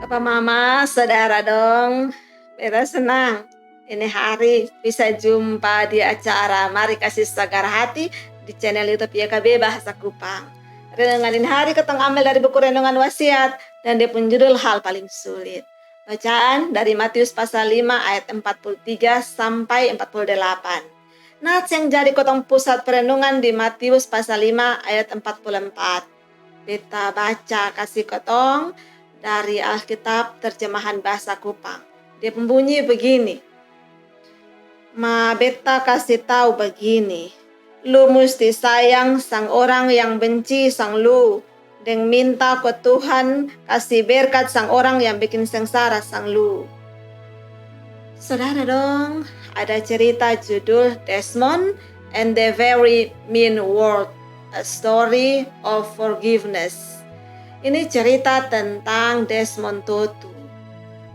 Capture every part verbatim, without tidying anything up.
Bapa mama, saudara dong, beta senang ini hari bisa jumpa di acara Mari Kasi Sagar Hati di channel YouTube Y K B Bahasa Kupang. Renungan ini hari kotong ambil dari buku renungan Wasiat dan dia pun judul Hal Paling Sulit. Bacaan dari Matius pasal lima ayat empat puluh tiga sampai empat puluh delapan. Nats yang jadi kotong pusat perenungan di Matius pasal lima ayat empat puluh empat. Beta baca kasi kotong dari Alkitab terjemahan bahasa Kupang. Dia pun bunyi begini. Ma beta kasi tau begini. Lu musti sayang sang orang yang benci sang lu, deng minta ko Tuhan kasi berkat sang orang yang bikin sengsara sang lu. Saudara dong, ada cerita judul Desmond and the Very Mean World, A Story of Forgiveness. Ini cerita tentang Desmond Tutu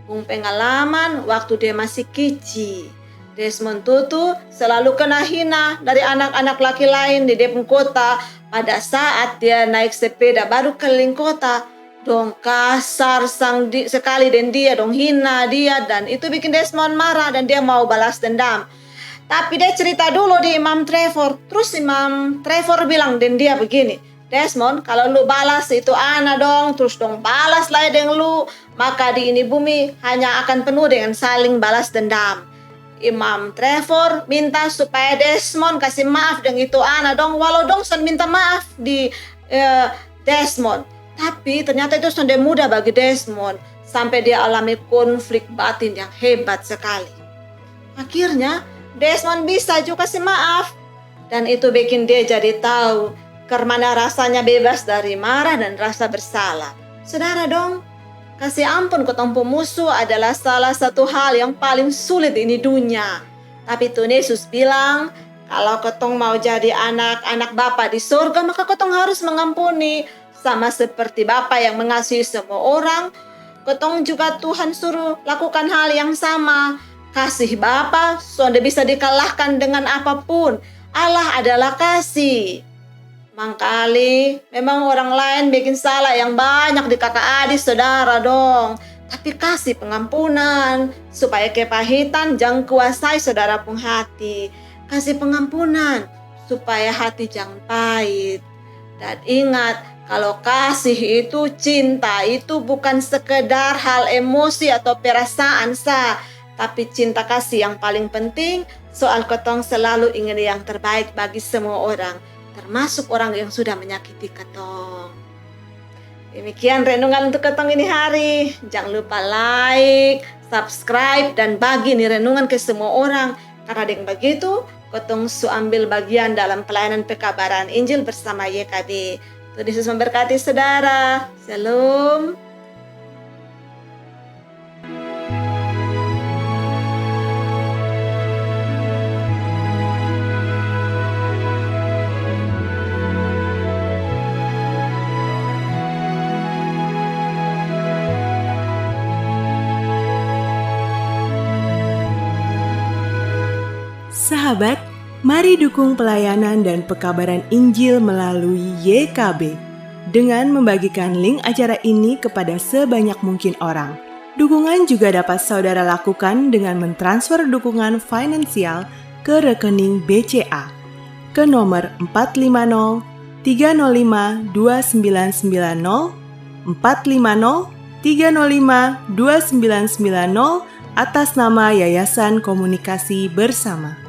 pung pengalaman waktu dia masih kici. Desmond Tutu selalu kena hina dari anak-anak laki lain di dia pung kota. Pada saat dia naik sepeda baru keliling kota, dong kasar sang di, sekali deng dia, dong hina dia, dan itu bikin Desmond marah dan dia mau balas dendam. Tapi dia cerita dulu di Imam Trevor. Terus Imam Trevor bilang deng dia begini, "Desmond, kalau lu balas itu ana dong, terus dong balas lai deng lu, maka di ini bumi hanya akan penuh dengan saling balas dendam." Imam Trevor minta supaya Desmond kasi maaf deng itu ana dong, walau dong son minta maaf di eh, Desmond. Tapi ternyata itu sonde mudah bagi Desmond sampai dia alami konflik batin yang hebat sekali. Akhirnya Desmond bisa juga kasi maaf. Dan itu bikin dia jadi tahu karmana rasanya bebas dari marah dan rasa bersalah. Saudara dong, kasi ampun kotong pung musuh adalah salah satu hal yang paling sulit ini dunia. Tapi Tuhan Yesus bilang, kalau kotong mau jadi anak-anak Bapa di sorga, maka kotong harus mengampuni. Sama seperti Bapa yang mengasihi semua orang, kotong juga Tuhan suruh lakukan hal yang sama. Kasih Bapa sonde bisa dikalahkan dengan apapun. Allah adalah kasih. Mangkali memang orang lain bikin salah yang banyak di kaka adi saudara dong. Tapi kasi pengampunan supaya kepahitan jang kuasai saudara pung hati. Kasi pengampunan supaya hati jang pahit. Dan ingat, kalau kasih itu, cinta itu bukan sekedar hal emosi atau perasaan sa, tapi cinta kasih yang paling penting, soal kotong selalu ingin yang terbaik bagi semua orang, termasuk orang yang sudah menyakiti kotong. Demikian renungan untuk kotong ini hari. Jangan lupa like, subscribe, dan bagi ni renungan ke semua orang. Karena dengan begitu, kotong su ambil bagian dalam pelayanan pekabaran Injil bersama Y K B. Tuhan Yesus memberkati saudara. Shalom. Sahabat, mari dukung pelayanan dan pekabaran Injil melalui Y K B dengan membagikan link acara ini kepada sebanyak mungkin orang. Dukungan juga dapat saudara lakukan dengan mentransfer dukungan finansial ke rekening B C A ke nomor empat lima nol tiga nol lima dua sembilan sembilan nol, empat lima nol tiga nol lima dua sembilan sembilan nol, atas nama Yayasan Komunikasi Bersama.